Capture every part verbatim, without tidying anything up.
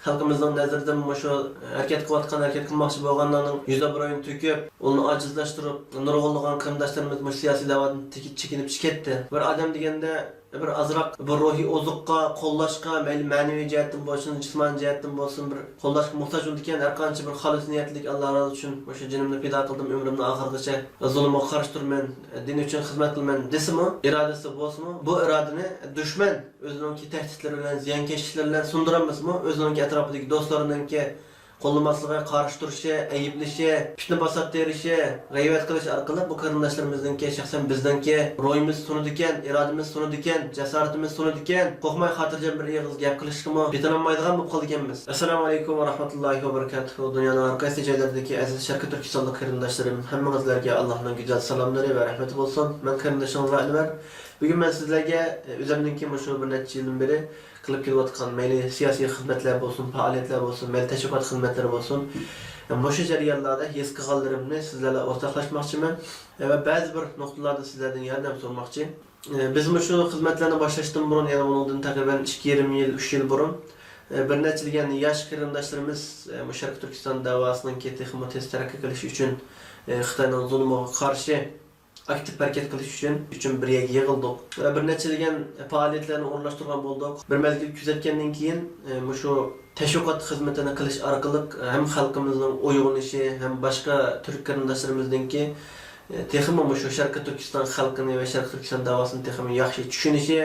خەلقىمىزنىڭ نەزىرىدىن مۇشۇ ھەرىكەت قىلىۋاتقان، ھەرىكەت قىلماقچى بولغانلارنىڭ يۈز ئابرۇيىنى تۆكۈپ، ئۇلارنى ئاجىزلاشتۇرۇپ، نۇرغۇنلىغان قېرىنداشلىرىمىز مۇشۇ سىياسىي دەۋادىن تېكى-، چېكىنىپ چىقىپ كەتتى. بىر ئادەم دېگەندە بىر ئازراق بىر روھىي ئوزۇققا، قوللاشقا، مەيلى مەنىۋى جەھەتتىن بولسۇن، جىسمانىي جەھەتتىن بولسۇن، بىر قوللاشقا موھتاج بولىدىكەن. ھەر قانچە بىر خالىس نىيەتلىك، «ئاللا رازى ئۈچۈن مۇشۇ جېنىمنى پىدا قىلدىم، ئۆمرۈمنىڭ ئاخىرىغىچە زۇلۇمغا قارشى تۇرىمەن، دىن ئۈچۈن خىزمەت قىلىمەن» دېسىمۇ، ئىرادىسى بولسىمۇ، بۇ ئىرادىنى دۈشمەن ئۆزىنىڭكى تەھدىتلىرى بىلەن، زىيانكەشلىكلىرى بىلەن سۇندۇرالمىسىمۇ، ئۆزىنىڭكى ئەتراپىدىكى دوستلىرىنىڭكى قوللىماسلىقى، قارشى تۇرۇشى، ئەيىبلىشى، پىتنە-پاسات تېرىشى، غەيۋەت قىلىش ئارقىلىق بۇ قېرىنداشلىرىمىزنىڭكى، شەخسەن بىزنىڭكى روھىمىز سۇنىدىكەن، ئىرادىمىز سۇنىدىكەن، جاسارىتىمىز سۇنىدىكەن، قورقماي خاتىرجەم بىر ئېغىز گەپ قىلىشقىمۇ پېتىنالمايدىغان بولۇپ قالىدىكەنمىز. ئەسسالامۇئەلەيكۇم ۋە رەھمەتۇللاھى ۋە بەرىكاتۇھۇ. دۇنيانىڭ ھەر قايسى جايلىرىدىكى ئەزىز شەرقىي تۈركىستانلىق قېرىنداشلىرىم، ھەممىڭىزلەرگە ئاللاھنىڭ گۈزەل سالاملىرى ۋە رەھمىتى بولسۇن. مەن قېرىندىشىڭىز ئەنۋەر. بۈگۈن مەن سىزلەرگە، ئە، ئۆزۈمنىڭكى مۇشۇ بىر نەچچە يىلدىن بېرى قىلىپ كېلىۋاتقان مەيلى سىياسىي خىزمەتلەر بولسۇن، پائالىيەتلەر بولسۇن، مەيلى تەشۋىقات خىزمەتلىرى بولسۇن، مۇشۇ جەريانلاردا ھېس قىلغانلىرىمنى سىزلەر بىلەن ئورتاقلاشماقچىمەن ۋە بەزى بىر نۇقتىلاردا سىزلەردىن ياردەم سورىماقچى. بىز مۇشۇ خىزمەتلەرنى باشلاشتىن بۇرۇن، يەنى بۇنىڭدىن تەقرىبەن ئىككى يېرىم يىل، ئۈچ يىل بۇرۇن، بىر نەچچە دېگەن ياش قېرىنداشلىرىمىز مۇشۇ شەرقىي تۈركىستان دەۋاسىنىڭكى تېخىمۇ تېز تەرەققىي قىلىشى ئۈچۈن خىتاينىڭ زۇلۇمىغا قارشى ئاكتىپ ھەرىكەت قىلىش ئۈچۈن، ئۈچۈن بىر يەرگە يىغىلدۇق. ۋە بىر نەچچە دېگەن پائالىيەتلەرنى ئورۇنلاشتۇرغان بولدۇق. بىر مەزگىل كۆزەتكەندىن كېيىن، ئە، مۇشۇ تەشۋىقات خىزمىتىنى قىلىش ئارقىلىق، ئە، ھەم خەلقىمىزنىڭ ئويغىنىشى، ھەم باشقا تۈرك قېرىنداشلىرىمىزنىڭكى، ئە، تېخىمۇ مۇشۇ شەرقىي تۈركىستان خەلقىنى ۋە شەرقىي تۈركىستان داۋاسىنى تېخىمۇ ياخشى چۈشىنىشى،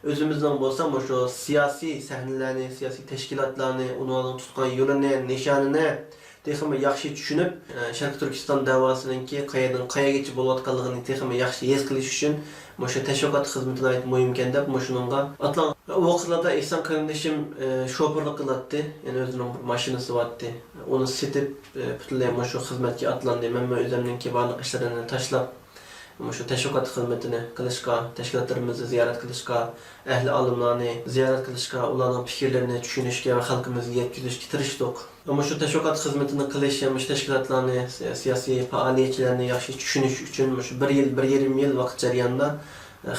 ئۆزىمىزنىڭ بولسا مۇشۇ سىياسىي سەھنىلەرنى، سىياسىي تەشكىلاتلارنى، ئۇلارنىڭ تۇتقان يولىنى، نىشانىنى، تېخىمۇ ياخشى چۈشىنىپ، ئە، شەرقىي تۈركىستان دەۋاسىنىڭكى قەيەردىن قەيەرگىچە بولۇۋاتقانلىقىنى تېخىمۇ ياخشى ھېس قىلىش ئۈچۈن مۇشۇ تەشۋىقات خىزمىتى ناھايىتى مۇھىمكەن دەپ مۇشۇنىڭغا ئاتلانغان. ئۇ ۋاقىتلاردا ئېھسان قېرىندىشىم، ئە، شوپۇرلۇق قىلاتتى، يەنى ئۆزىنىڭ بىر ماشىنىسى بارتتى. ئۇنى سېتىپ، ئە، پۈتۈنلەي مۇشۇ خىزمەتكە ئاتلاندى. مەنمۇ ئۆزۈمنىڭكى بارلىق ئىشلىرىمنى تاشلاپ، مۇشۇ تەشۋىقات خىزمىتىنى قىلىشقا، تەشكىلاتلىرىمىزنى زىيارەت قىلىشقا، ئەھلى ئالىملارنى زىيارەت قىلىشقا، ئۇلارنىڭ پىكىرلىرىنى چۈشىنىشكە ۋە خەلقىمىزگە يەتكۈزۈشكە تىرىشتۇق. مۇشۇ تەشۋىقات خىزمىتىنى قىلىش، مۇشۇ تەشكىلاتلارنى، سىياسىي پائالىيەتچىلەرنى ياخشى چۈشىنىش ئۈچۈن مۇشۇ بىر يىل، بىر يېرىم يىل ۋاقىت جەريانىدا،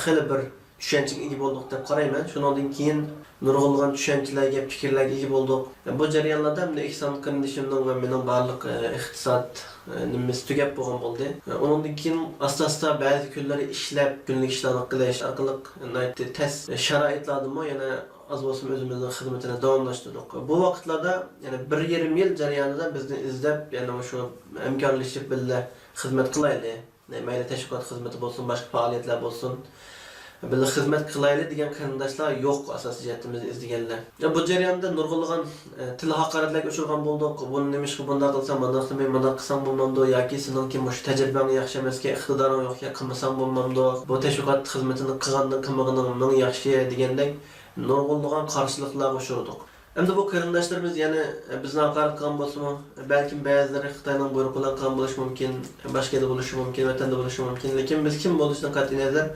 خېلى بىر چۈشەنچىگە ئىگە بولدۇق دەپ قارايمەن. شۇنىڭدىن كېيىن نۇرغۇنلىغان چۈشەنچىلەرگە، پىكىرلەرگە ئىگە بولدۇق. بۇ جەريانلاردا مەن ئېھسان قېرىندىشىمنىڭ ۋە مېنىڭ بارلىق، ئە، ئىقتىساد، ئە، نېمىمىز تۈگەپ بولغان بولدى. ئە، ئۇنىڭدىن كېيىن ئاستا-ئاستا بەزى كۈنلىرى ئىشلەپ، كۈنلۈك ئىشلارنى قىلىش ئارقىلىق ناھايىتى تەس شارائىتلاردىمۇ يەنە ئاز بولسىمۇ ئۆزىمىزنىڭ خىزمىتىنى داۋاملاشتۇردۇق. بۇ ۋاقىتلاردا يەنە بىر يېرىم يىل جەريانىدا بىزنى ئىزدەپ، يەنە مۇشۇ ھەمكارلىشىپ بىللە خىزمەت قىلايلى، مەيلى تەشۋىقات خىزمىتى بولسۇن، باشقا پائالىيەتلەر بولسۇن، بىللە خىزمەت قىلايلى دېگەن قېرىنداشلار يوق، ئاساسىي جەھەتتە بىزنى ئىزدىگەنلەر. بۇ جەرياندا نۇرغۇنلىغان، ئە، تىل ھاقارەتلەرگە ئۇچرىغان بولدۇق. بۇنى نېمىشقا بۇنداق قىلساڭ، مانداق قىلماي، مانداق قىلساڭ بولمامدۇ؟ ياكى سېنىڭكى مۇشۇ تەجرىبەڭ ياخشى ئەمەسكەن، ئىقتىدارىڭ يوقكەن، قىلمىساڭ بولمامدۇ؟ بۇ تەشۋىقات خىزمىتىنى قىلغاندىن قىلمىغىنىڭ مىڭ ياخشى دېگەندەك نۇرغۇنلىغان قارشىلىقلارغا ئۇچرىدۇق. ئەمدى بۇ قېرىنداشلىرىمىز يەنە بىزنى ھاقارەت قىلغان بولسىمۇ، بەلكىم بەزىلىرى خىتاينىڭ بۇيرۇقى بىلەن قىلغان بولۇشى مۇمكىن، باشقا يەردە بولۇشى مۇمكىن، ۋەتەندە بولۇشى مۇمكىن. لېكىن بىز كىم بولۇشىدىن قەتئىينەزەر،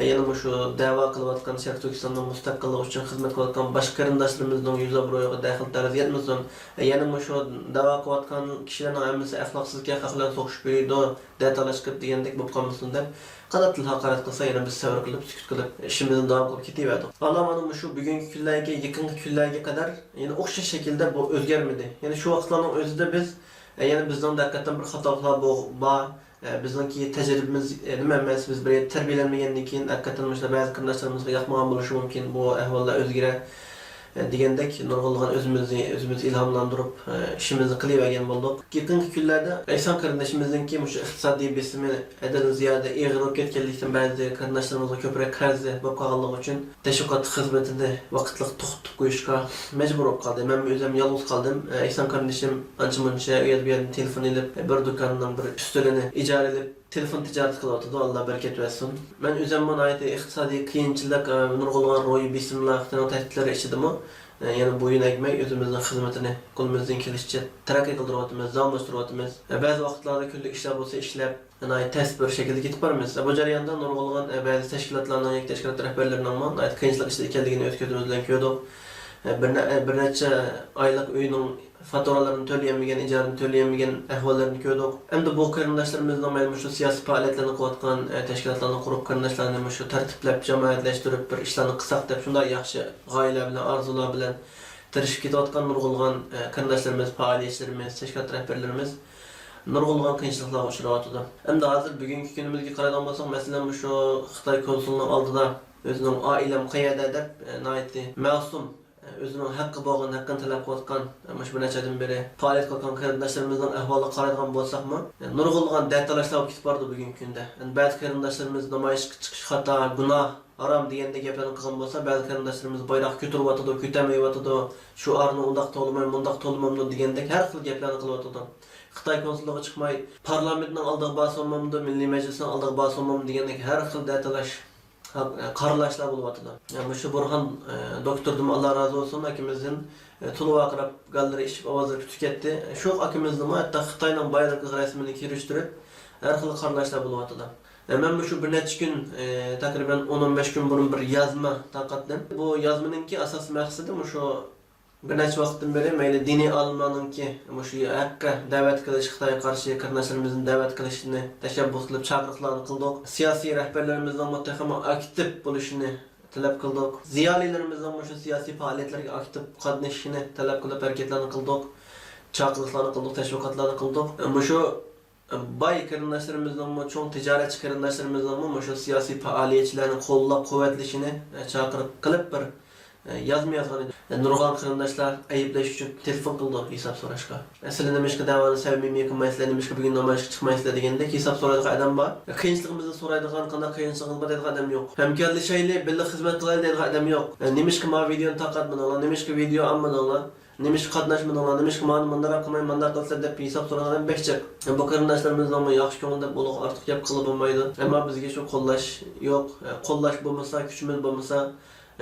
يەنە مۇشۇ دەۋا قىلىۋاتقان، شەرقىي تۈركىستاننىڭ مۇستەقىللىقى ئۈچۈن خىزمەت قىلىۋاتقان باشقا قېرىنداشلىرىمىزنىڭ يۈز ئابرۇيىغا دەخلى-تەرۇز يەتمىسۇن. يەنە مۇشۇ دەۋا قىلىۋاتقان كىشىلەرنىڭ ھەممىسى ئەخلاقسىزكەن، خەق بىلەن سوقۇشۇپ يۈرىدۇ، دەتالاش قىلىپ دېگەندەك بولۇپ قالمىسۇن دەپ، قانداق تىل ھاقارەت قىلسا، يەنە بىز سەۋر قىلىپ، سۈكۈت قىلىپ، ئىشىمىزنى داۋام قىلىپ كېتىۋەردۇق. ھالا مانا مۇشۇ بۈگۈنكى كۈنلەرگە، يېقىنقى كۈنلەرگە قەدەر يەنە ئوخشاش شەكىلدە بۇ ئۆزگەرمىدى. يەنە شۇ ۋاقىتلارنىڭ ئۆزىدە بىز، ئە، يەنە بىزنىڭ ھەقىقەتەن بىر خاتالىقلار بو-، بار. ئە، بىزنىڭكى تەجرىبىمىز، ئە، نېمە ئەمەس، بىز بىر يەردە تەربىيەلەنمىگەندىن كېيىن، ھەقىقەتەن مۇشۇنداق بەزى قېرىنداشلىرىمىزغا ياقمىغان بولۇشى مۇمكىن، بۇ ئەھۋاللار ئۆزگىرە، ئە، دېگەندەك نۇرغۇنلىغان ئۆزىمىزنى ئۆزىمىز ئىلھاملاندۇرۇپ، ئە، ئىشىمىزنى قىلىۋەرگەن بولدۇق. يېقىنقى كۈنلەردە ئەيسان قېرىندىشىمىزنىڭكى مۇشۇ ئىقتىسادىي بېسىمى ھەددىدىن زىيادە ئېغىر بولۇپ كەتكەنلىكتىن، بەزى قېرىنداشلىرىمىزغا كۆپرەك قەرزى بولۇپ قالغانلىقى ئۈچۈن، تەشۋىقات خىزمىتىنى ۋاقىتلىق توختىتىپ قويۇشقا مەجبۇر بولۇپ قالدى. مەنمۇ ئۆزۈم يالغۇز قالدىم. ئېھسان قېرىندىشىم ئانچە-مۇنچە ئۇ يەردە بۇ يەردىن تېلېفون ئېلىپ، بىر دۇكاننىڭ بىر ئۈستىلىنى ئىجارە ئېلىپ، تېلېفون تىجارىتى قىلىۋاتىدۇ. ئاللا بەرىكەت بەرسۇن. مەن ئۆزۈممۇ ناھايىتى ئىقتىسادىي قىيىنچىلىق، نۇرغۇنلىغان روھىي بېسىملار، خىتاينىڭ تەھدىتلىرى ئىچىدىمۇ، يەنە بويۇن ئەگمەي، ئۆزىمىزنىڭ خىزمىتىنى قولىمىزدىن كېلىشىچە تەرەققىي قىلدۇرۇۋاتىمىز، داۋاملاشتۇرۇۋاتىمىز. بەزى ۋاقىتلاردا كۈنلۈك ئىشلار بولسا ئىشلەپ، ناھايىتى تەس بىر شەكىلدە كېتىپ بارىمىز. بۇ جەرياندا نۇرغۇنلىغان، ئە، بەزى تەشكىلاتلارنىڭ ياكى تەشكىلات رەھبەرلىرىنىڭمۇ ناھايىتى قىيىنچىلىق ئىچىدە ئىكەنلىكىنى ئۆز كۆزىمىز بىلەن كۆردۇق. ئە، بىر نە-، ئە، بىر نەچچە ئايلىق ئۆينىڭ فاتۇرالىرىنى تۆلىيەلمىگەن، ئىجارىنى تۆلىيەلمىگەن ئەھۋاللىرىنى كۆردۇق. ئەمدى بۇ قېرىنداشلىرىمىزنىڭ مەيلى مۇشۇ سىياسىي پائالىيەتلەرنى قىلىۋاتقان، ئە، تەشكىلاتلارنى قۇرۇپ، قېرىنداشلارنى مۇشۇ تەرتىپلەپ، جامائەتلەشتۈرۈپ، بىر ئىشلارنى قىلساق دەپ شۇنداق ياخشى غايىلەر بىلەن، ئارزۇلار بىلەن تىرىشىپ كېتىۋاتقان نۇرغۇنلىغان، ئە، قېرىنداشلىرىمىز، پائالىيەتچىلىرىمىز، تەشكىلات رەھبەرلىرىمىز نۇرغۇنلىغان قىيىنچىلىقلارغا ئۇچراۋاتىدۇ. ئەمدى ھازىر بۈگۈنكى كۈنىمىزگە قارايدىغان بولساق، مەسىلەن، مۇشۇ خىتاي كونسۇلىنىڭ ئالدىدا ئۆزىنىڭ «ئائىلەم قەيەردە؟» دەپ، ئە، ناھايىتى مەسۇم، ئە، ئۆزىنىڭ ھەققى بولغان، ھەققىنى تەلەپ قىلىۋاتقان، ئە، مۇشۇ بىر نەچچە ئايدىن بېرى پائالىيەت قىلىۋاتقان قېرىنداشلىرىمىزنىڭ ئەھۋالىغا قارايدىغان بولساقمۇ، ئە، نۇرغۇنلىغان دەتالاشلار بولۇپ كېتىپ بارىدۇ بۈگۈنكى كۈندە. ئەمدى بەزى قېرىنداشلىرىمىز نامايىشقا چىقىش خاتا، گۇناھ، ھارام دېگەندەك گەپلەرنى قىلغان بولسا، بەزى قېرىنداشلىرىمىز بايراق كۆتۈرۈۋاتىدۇ، كۆتەرمەيۋاتىدۇ، شوئارنى ئۇنداق توۋلىماي، مۇنداق توۋلىمامدۇ دېگەندەك ھەر خىل گەپلەرنى قىلىۋاتىدۇ. خىتاي كونسۇللۇقىغا چىقماي، پارلامېنتنىڭ ئالدىغا بارساممامدۇ، مىللىي مەجلىسنىڭ ئالدىغا بارساممامدۇ دېگەندەك ھەر خىل دەتالاش، قارىلاشلار بولۇۋاتىدۇ. مۇشۇ بۇرھان، ئە، دوكتوردىن ئاللا رازى بولسۇن، ئاكىمىزدىن، ئە، تولا ۋارقىراپ، گاللىرى ئىششىپ، ئاۋازلىرى پۈتۈپ كەتتى. شۇ ئاكىمىزنىمۇ ھەتتا خىتاينىڭ بايرىقىغا رەسىمىنى كىرىشتۈرۈپ، ھەر خىل قارىلاشلار بولۇۋاتىدۇ. ئە، مەن مۇشۇ بىر نەچچە كۈن، ئە، تەقرىبەن ئون، ئون بەش كۈن بۇرۇن بىر يازما تارقاتتىم. بۇ يازمىنىڭكى ئاساسىي مەقسىتى مۇشۇ بىر نەچچە ۋاقىتتىن بېرى مەيلى دىنىي ئالىملارنىڭكى مۇشۇ ھەققە دەۋەت قىلىش، خىتايغا قارشى قېرىنداشلىرىمىزنى دەۋەت قىلىشىنى تەشەببۇس قىلىپ چاقىرىقلارنى قىلدۇق. سىياسىي رەھبەرلىرىمىزنىڭمۇ تېخىمۇ ئاكتىپ بولۇشىنى تەلەپ قىلدۇق. زىيالىيلىرىمىزنىڭ مۇشۇ سىياسىي پائالىيەتلەرگە ئاكتىپ قاتنىشىشىنى تەلەپ قىلىپ ھەرىكەتلەرنى قىلدۇق. چاقىرىقلارنى قىلدۇق، تەشۋىقاتلارنى قىلدۇق. مۇشۇ باي قېرىنداشلىرىمىزنىڭمۇ، چوڭ تىجارەتچى قېرىنداشلىرىمىزنىڭمۇ مۇشۇ سىياسىي پائالىيەتچىلەرنى قوللاپ-قۇۋۋەتلىشىنى، ئە، چاقىرىق قىلىپ بىر، ئە، يازما يازغان ئىدى. ئە، نۇرغۇن قېرىنداشلار ئەيىبلەش ئۈچۈن تېلېفون قىلىدۇ ھېساب سوراشقا. ئە، سىلەر نېمىشقا دەۋانى سەمىمىي قىلمايسىلەر، نېمىشقا بۈگۈن نامايىشقا چىقمايسىلەر دېگەندەك ھېساب سورايدىغان ئادەم بار. ئە، قىيىنچىلىقىمىزنى سورايدىغان، قانداق قىيىنچىلىقىڭىز بار دەيدىغان ئادەم يوق. ھەمكارلىشايلى، بىللە خىزمەت قىلايلى دەيدىغان ئادەم يوق. ئە، نېمىشقا ماۋۇ ۋىدېونى تارقاتمىدىڭلار، نېمىشقا ۋىدېو ئالمىدىڭلار؟ نېمىشقا قاتناشمىدىڭلار؟ نېمىشقا مانا مۇنداق قىلماي، مانداق قىلسىلەر دەپ ھېساب سورىغان ئادەم بەك جىق. بۇ قېرىنداشلىرىمىزنىڭمۇ ياخشى كۆڭۈل دەپ ئۇلۇغ ئارتۇق گەپ قىلغىلى بولمايدۇ. ئەمما بىزگە شۇ قوللاش يوق. قوللاش بولمىسا، كۈچىمىز بولمىسا،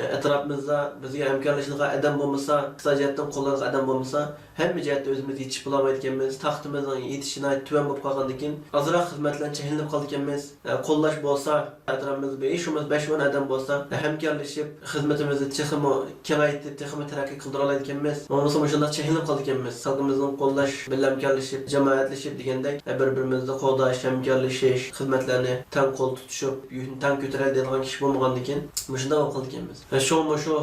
ئەتراپىمىزدا بىزگە ھەمكارلىشىدىغان ئادەم بولمىسا، ئىقتىسادىي جەھەتتىن قوللايدىغان ئادەم بولمىسا، ھەممە جەھەتتە ئۆزىمىز يېتىشىپ بولالمايدىكەنمىز. تاختىمىزنىڭ يېتىشى ناھايىتى تۆۋەن بولۇپ قالغاندىكىن، ئازراق خىزمەت بىلەن چەكلىنىپ قالىدىكەنمىز. قوللاش بولسا، ئەتراپىمىزدا بىر ئىش بولمىسا، بەش ئون ئادەم بولسا، ھەمكارلىشىپ، خىزمىتىمىزنى تېخىمۇ كېڭەيتىپ، تېخىمۇ تەرەققىي قىلدۇرالايدىكەنمىز. بولمىسا مۇشۇنداق چەكلىنىپ قالىدىكەنمىز. خەلقىمىزنىڭ قوللاش، بىللە ھەمكارلىشىپ، جامائەتلىشىپ دېگەندەك، بىر-بىرىمىزنى قوغداش، ھەمكارلىشىش، خىزمەتلەرنى تەڭ قول تۇتۇشۇپ، يۈكنى تەڭ كۆتۈرەيلى دەيدىغان كىشى بولمىغاندىكىن، مۇشۇنداق بولۇپ قالىدىكەنمىز. شۇڭا مۇشۇ،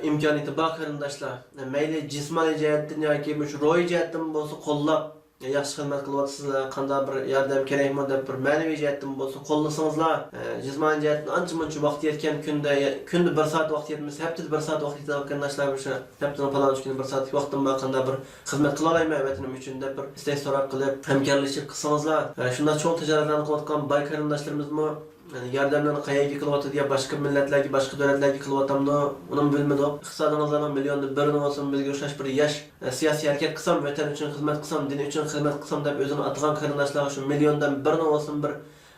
ئىمكانىيىتى بار قېرىنداشلار، مەيلى جىسمانىي جەھەتتىن ياكى مۇشۇ روھىي جەھەتتىن بولسا قوللاپ، ياخشى خىزمەت قىلىۋاتىسىلەر، قانداق بىر ياردەم كېرەكمۇ دەپ بىر مەنىۋى جەھەتتىن بولسا قوللىسىڭىزلا، ئە، جىسمانىي جەھەتتىن ئانچە مۇنچە ۋاقىت يەتكەن كۈندە، كۈندە بىر سائەت ۋاقىت يەتمىسە، ھەپتىدە بىر سائەت ۋاقىت يېتىدىغان قېرىنداشلار مۇشۇ ھەپتىنىڭ پالانچە كۈنى بىر سائەتلىك ۋاقتىم بار، قانداق بىر خىزمەت قىلالايمەن ۋەتىنىم ئۈچۈن دەپ بىر ئىستەك سوراق قىلىپ، ھەمكارلىشىپ قىلسىڭىزلا، ئە، شۇنداق چوڭ تىجارەتلەرنى قىلىۋاتقان باي قېرىنداشلىرىمىزمۇ يەنى ياردەملەرنى قەيەرگە قىلىۋاتىدۇ يا باشقا مىللەتلەرگە، باشقا دۆلەتلەرگە قىلىۋاتامدۇ، ئۇنىمۇ بىلمىدۇق. ئىقتىسادىڭىزلارنىڭ مىليوندا بىرىنى بولسۇن بىزگە ئوخشاش بىر ياش، ئە، سىياسىي ھەرىكەت قىلسام، ۋەتەن ئۈچۈن خىزمەت قىلسام، دىن ئۈچۈن خىزمەت قىلسام دەپ ئۆزىنى ئاتىغان قېرىنداشلارغا شۇ مىليوندىن بىرىنى بولسۇن بىر،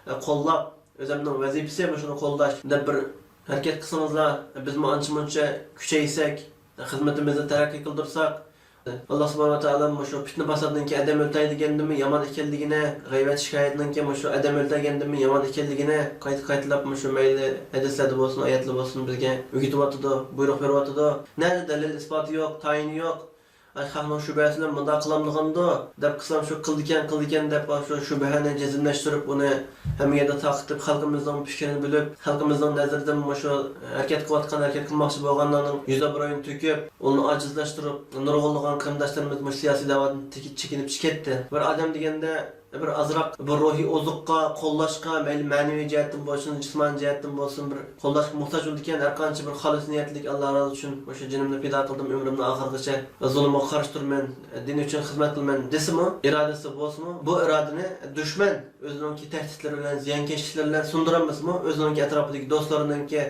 ئە، قوللاپ، ئۆزۈمنىڭ ۋەزىپىسى مۇشۇنى قوللاش دەپ بىر ھەرىكەت قىلسىڭىزلا، بىزمۇ ئانچە مۇنچە كۈچەيسەك، خىزمىتىمىزنى تەرەققىي قىلدۇرساق، ئاللا سۇبھانەھۇ ۋە تائالا مۇشۇ پىتنە پاساتتىن كېيىن ئادەم ئۆلتۈرەي دېگەندىمۇ يامان ئىكەنلىكىنى، غەيۋەت شىكايەتنىڭكى مۇشۇ ئادەم ئۆلتۈرگەندىمۇ يامان ئىكەنلىكىنى قايتا قايتىلاپ مۇشۇ مەيلى ھەدىسلەردە بولسۇن، ئايەتلەر بولسۇن بىزگە ئۆگىتىۋاتىدۇ، بۇيرۇق بېرىۋاتىدۇ. نەدە دەلىل ئىسپاتى يوق، تايىنى يوق، ئاي خەقنىڭ شۈبھەسى بىلەن مۇنداق قىلامدىغاندۇ دەپ قىلسام شۇ قىلىدىكەن، قىلىدىكەن دەپ شۇ شۈبھەنى جەزملەشتۈرۈپ ئۇنى ھەممە يەردە تارقىتىپ خەلقىمىزنىڭ پىكرىنى بىلىپ، خەلقىمىزنىڭ نەزىرىدىن مۇشۇ ھەرىكەت قىلىۋاتقان، ھەرىكەت قىلماقچى بولغانلارنىڭ يۈز ئابرۇيىنى تۆكۈپ، ئۇلارنى ئاجىزلاشتۇرۇپ، نۇرغۇنلىغان قېرىنداشلىرىمىز مۇشۇ سىياسىي دەۋادىن تېكى-، چېكىنىپ چىقىپ كەتتى. بىر ئادەم دېگەندە، بىر ئازراق بىر روھىي ئوزۇققا، قوللاشقا، مەيلى مەنىۋى جەھەتتىن بولسۇن، جىسمانىي جەھەتتىن بولسۇن، بىر قوللاشقا موھتاج بولىدىكەن. ھەر قانچە بىر خالىس نىيەتلىك، ئاللا رازى ئۈچۈن مۇشۇ جېنىمنى پىدا قىلدىم، ئۆمرۈمنىڭ ئاخىرىغىچە زۇلۇمغا قارشى تۇرىمەن، دىن ئۈچۈن خىزمەت قىلىمەن دېسىمۇ، ئىرادىسى بولسىمۇ، بۇ ئىرادىنى دۈشمەن ئۆزىنىڭكى تەھدىتلىرى بىلەن، زىيانكەشلىكلىرى بىلەن سۇندۇرالمىسىمۇ، ئۆزىنىڭكى ئەتراپىدىكى دوستلىرىنىڭكى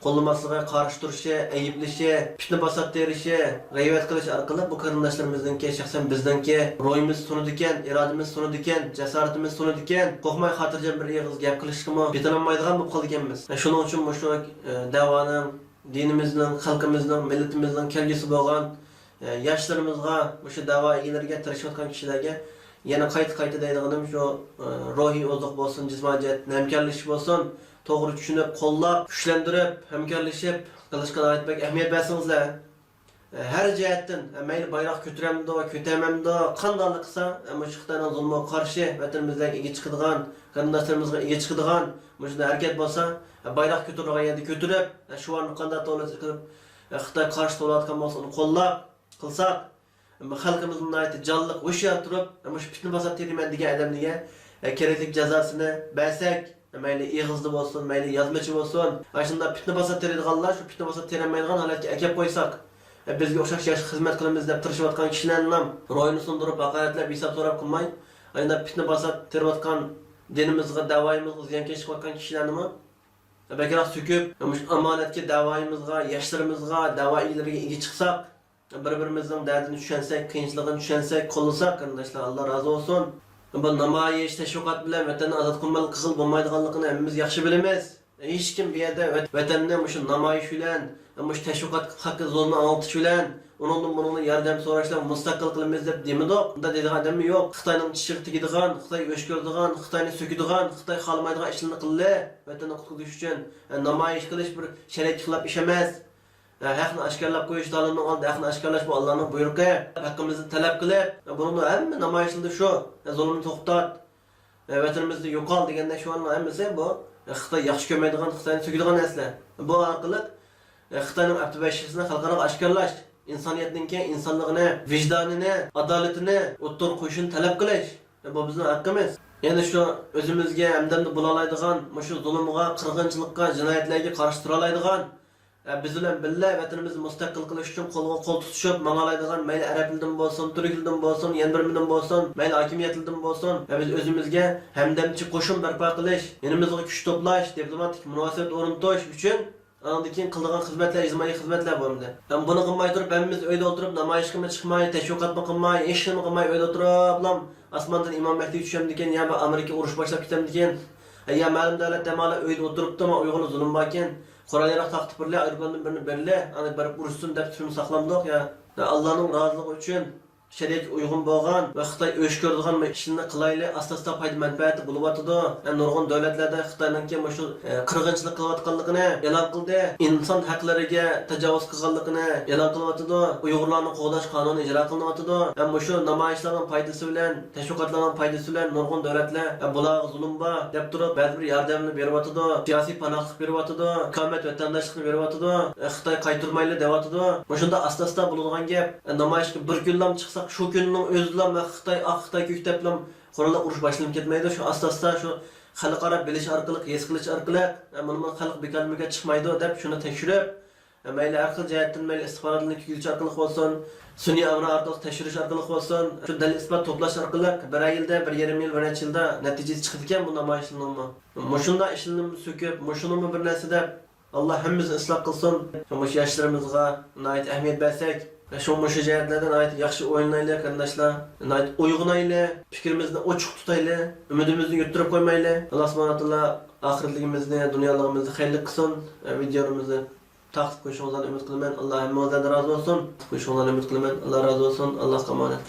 قوللىماسلىقى، قارشى تۇرۇشى، ئەيىبلىشى، پىتنە-پاسات تېرىشى، غەيۋەت قىلىش ئارقىلىق بۇ قېرىنداشلىرىمىزنىڭكى، شەخسەن بىزنىڭكى روھىمىز سۇنىدىكەن، ئىرادىمىز سۇنىدىكەن، جاسارىتىمىز سۇنىدىكەن، قورقماي خاتىرجەم بىر ئېغىز گەپ قىلىشقىمۇ پېتىنالمايدىغان بولۇپ قالىدىكەنمىز. شۇنىڭ ئۈچۈن مۇشۇ، ئە، دەۋانىڭ، دىنىمىزنىڭ، خەلقىمىزنىڭ، مىللىتىمىزنىڭ كەلگۈسى بولغان، ئە، ياشلىرىمىزغا، مۇشۇ دەۋا ئىگىلىرىگە، تىرىشىۋاتقان كىشىلەرگە يەنە قايتا-قايتا دەيدىغىنىم شۇ، ئە، روھىي ئوزۇق بولسۇن، جىسمانىي جەھەتتىن ھەمكارلىشىش بولسۇن، توغرا چۈشىنىپ، قوللاپ، كۈچلەندۈرۈپ، ھەمكارلىشىپ قىلىشقا ناھايىتى بەك ئەھمىيەت بەرسىڭىزلەر. ھەر جەھەتتىن، مەيلى بايراق كۆتۈرەمدۇ، كۆتەرمەمدۇ، قانداقلا قىلسا، مۇشۇ خىتاينىڭ زۇلمىغا قارشى ۋەتىنىمىزدىكى ئىگە چىقىدىغان، قېرىنداشلىرىمىزغا ئىگە چىقىدىغان مۇشۇنداق ھەرىكەت بولسا، بايراق كۆتۈرىدىغان يەردە كۆتۈرۈپ، شوئارنى قانداق توۋلىسا قىلىپ، خىتاي قارشى توۋلاۋاتقان بولسا ئۇنى قوللاپ، قىلساق، خەلقىمىز ناھايىتى جانلىق، ھوشيار تۇرۇپ، مۇشۇ پىتنە-پاسات تېرىيمەن دېگەن ئادەملەرگە، ئە، كېرەكلىك جازاسىنى بەرسەك، مەيلى ئېغىزدا بولسۇن، مەيلى يازمىچە بولسۇن، ئاشۇنداق پىتنە-پاسات تېرىيدىغانلار شۇ پىتنە-پاسات تېرىيەلمەيدىغان ھالەتكە ئەكەپ قويساق، ئە، بىزگە ئوخشاش ياخشى خىزمەت قىلىمىز دەپ تىرىشىۋاتقان كىشىلەرنىمۇ روھىنى سۇندۇرۇپ، ھاقارەتلەپ، ھېساب سوراپ قىلماي، ئاشۇنداق پىتنە-پاسات تېرىۋاتقان، دىنىمىزغا، دەۋايىمىزغا زىيانكەشلىك قىلىۋاتقان كىشىلەرنىمۇ بەكرەك سۆكۈپ، مۇشۇ ئامانەتكە، دەۋايىمىزغا، ياشلىرىمىزغا، دەۋا ئىگىلىرىگە ئىگە چىقساق، بىر-بىرىمىزنىڭ دەردىنى چۈشەنسەك، قىيىنچىلىقىنى چۈشەنسەك، قوللىساق، قېرىنداشلار، ئاللا رازى بولسۇن. بۇ نامايىش، تەشۋىقات بىلەن ۋەتەننى ئازاد قىلمايدىغان قىلغىلى بولمايدىغانلىقىنى ھەممىمىز ياخشى بىلىمىز. ھېچكىم بۇ يەردە ۋەت-، ۋەتەننى مۇشۇ نامايىش بىلەن، مۇشۇ تەشۋىقات ھەققى زۇلمىنى ئاڭلىتىش بىلەن، ئۇنىڭدىن بۇنىڭدىن ياردەم سوراشلار مۇستەقىل قىلىمىز دەپ دېمىدۇق. ئۇنداق دەيدىغان ئادەممۇ يوق. خىتاينىڭ چىشىغا تېگىدىغان، خىتاي ئۆچ كۆرىدىغان، خىتاينى سۆكىدىغان، خىتاي خالىمايدىغان ئىشلارنى قىلدى. ۋەتەننى قۇتقۇزۇش ئۈچۈن، ئە، نامايىش قىلىش بىر شەرىئەتكە خىلاپ ئىش ئەمەس. ئە، ھەقنى ئاشكارىلاپ قويۇش، زالىمنىڭ ئالدىدا ھەقنى ئاشكارىلاش، بۇ ئاللانىڭ بۇيرۇقى. ھەققىمىزنى تەلەپ قىلىپ، ئە، بۇنىڭدا ھەممە نامايىشلىرىدا شۇ، ئە، زۇلۇمنى توختات، ئە، ۋەتىنىمىزدىن يوقال دېگەندەك شۇلارنىڭ ھەممىسى بۇ، ئە، خىتاي ياخشى كۆرمەيدىغان، خىتاينى سۆكىدىغان نەرسىلەر. بۇ ئارقىلىق، ئە، خىتاينىڭ ئەپتى ۋەھشىيلىكىنى خەلقئاراغا ئاشكارىلاش، ئىنسانىيەتنىڭكى ئىنسانلىقىنى، ۋىجدانىنى، ئادالىتىنى ئوتتۇرىغا قويۇشىنى تەلەپ قىلىش، ئە، بۇ بىزنىڭ ھەققىمىز. يەنە شۇ ئۆزىمىزگە ھەمدەمدە بولالايدىغان، مۇشۇ زۇلۇمغا، قىرغىنچىلىققا، جىنايەتلەرگە قارشى تۇرالايدىغان، ئە، بىز بىلەن بىللە ۋەتىنىمىزنى مۇستەقىل قىلىش ئۈچۈن قولغا قول تۇتۇشۇپ ماڭالايدىغان، مەيلى ئەرەبلىرىدىن بولسۇن، تۈركلىرىدىن بولسۇن، يەنە بىرىمىدىن بولسۇن، مەيلى ھاكىمىيەتلىرىدىن بولسۇن، ئە، بىز ئۆزىمىزگە ھەمدەمچى قوشۇن بەرپا قىلىش، يېنىمىزغا كۈچ توپلاش، دىپلوماتىك مۇناسىۋەت ئورنىتىش ئۈچۈن ئاندىن كېيىن قىلىدىغان خىزمەتلەر ئىجتىمائىي خىزمەتلەر بولمىدى. ھەم بۇنى قىلماي تۇرۇپ، ھەممىمىز ئۆيدە ئولتۇرۇپ، نامايىشقىمۇ چىقماي، تەشۋىقاتمۇ قىلماي، ھېچنېمە قىلماي، ئۆيدە ئولتۇرۇپلا، ئاسماندىن ئىمام مەھدى چۈشەمدىكىن، يا بىر ئامېرىكا ئۇرۇش باشلاپ كېتەمدىكىن، يا مەلۇم دۆلەتتە مانا ئۆيدە ئولتۇرۇپتۇ، ما ئۇيغۇرلار زۇلۇم باركەن، قورال ياراق تارقىتىپ بېرىلى، ئايروپىلاندىن بىرنى بېرىلى، ئاندىن بېرىپ ئۇرۇشسۇن دەپ تۈرمە ساقلامدۇق يا. ئاللانىڭ رازىلىقى ئۈچۈن شەرىئەتكە ئۇيغۇن بولغان ۋە خىتاي ئۆچ كۆرىدىغان بىر ئىشنى قىلايلى، ئاستا-ئاستا پايدا مەنپەئەتى بولۇۋاتىدۇ. ھە، نۇرغۇن دۆلەتلەردە خىتاينىڭكى مۇشۇ، ئە، قىرغىنچىلىق قىلىۋاتقانلىقىنى ئېلان قىلدى. ئىنسان ھەقلىرىگە تاجاۋۇز قىلغانلىقىنى ئېلان قىلىۋاتىدۇ. ئۇيغۇرلارنى قوغداش قانۇنى ئىجرا قىلىنىۋاتىدۇ. ھەم مۇشۇ نامايىشلارنىڭ پايدىسى بىلەن، تەشۋىقاتلارنىڭ پايدىسى بىلەن نۇرغۇن دۆلەتلەر، ئە، بۇلارغا زۇلۇم بار دەپ تۇرۇپ، بەزى بىر ياردەمنى بېرىۋاتىدۇ. سىياسىي پاناھلىق بېرىۋاتىدۇ. ئىقامەت ۋەتەنداشلىقنى بېرىۋاتىدۇ. ئە، خىتاي قايتۇرمايلى دەۋاتىدۇ. مۇشۇنداق ئاستا-ئاستا بولىدىغان گەپ. ئە، نامايىشقا بىر كۈنلام چىقساق، شۇ كۈننىڭ ئۆزىدىلا خىتاي ئاق، خىتاي كۆك دەپلا قوراللار ئۇرۇش باشلىنىپ كەتمەيدۇ. شۇ ئاستا-ئاستا شۇ خەلقئارا بىلىش ئارقىلىق، ھېس قىلىش ئارقىلىق، ئە، مانا، مانا خەلق بىكاردىن بىكار چىقمايدۇ دەپ شۇنى تەكشۈرۈپ، ئە، مەيلى ھەر خىل جەھەتتىن، مەيلى ئىستىخباراتنى كۆرگۈزۈش ئارقىلىق بولسۇن، سۈنئىي ئامىللار ئارقىلىق تەكشۈرۈش ئارقىلىق بولسۇن، شۇ دەلىل ئىسپات توپلاش ئارقىلىق بىرەر يىلدا، بىر يېرىم يىل، بىر نەچچە يىلدا نەتىجىسى چىقىدىكەن بۇ نامايىشنىڭمۇ. مۇشۇنداق ئىشلىرىمىزنى سۆكۈپ، مۇشۇنىمۇ بىر نەرسە دەپ، ئاللا ھەممىمىزنى ئىسلاھ قىلسۇن. شۇڭا مۇشۇ ياشلىرىمىزغا ناھايىتى ئەھمىيەت بەرسەك، شۇ مۇشۇ جەھەتلەردە ناھايىتى ياخشى ئويلىنايلى، قېرىنداشلار. ناھايىتى ئويغىنايلى، پىكرىمىزنى ئوچۇق تۇتايلى، ئۈمىدىمىزنى يىتتۈرۈپ قويمايلى. ئاللا سۇبھانەھۇ ۋە تائالا ئاخىرەتلىكىمىزنى، دۇنيالىقىمىزنى خەيرلىك قىلسۇن. ۋىدېئولىرىمىزنى تارقىتىپ قويۇشىڭىزدىن ئۈمىد قىلىمەن. ئاللا ھەممىڭىزدىن رازى بولسۇن. قويۇشۇڭىزدىن ئۈمىد قىلىمەن. ئاللا رازى بولسۇن. ئاللاغا ئامانەت.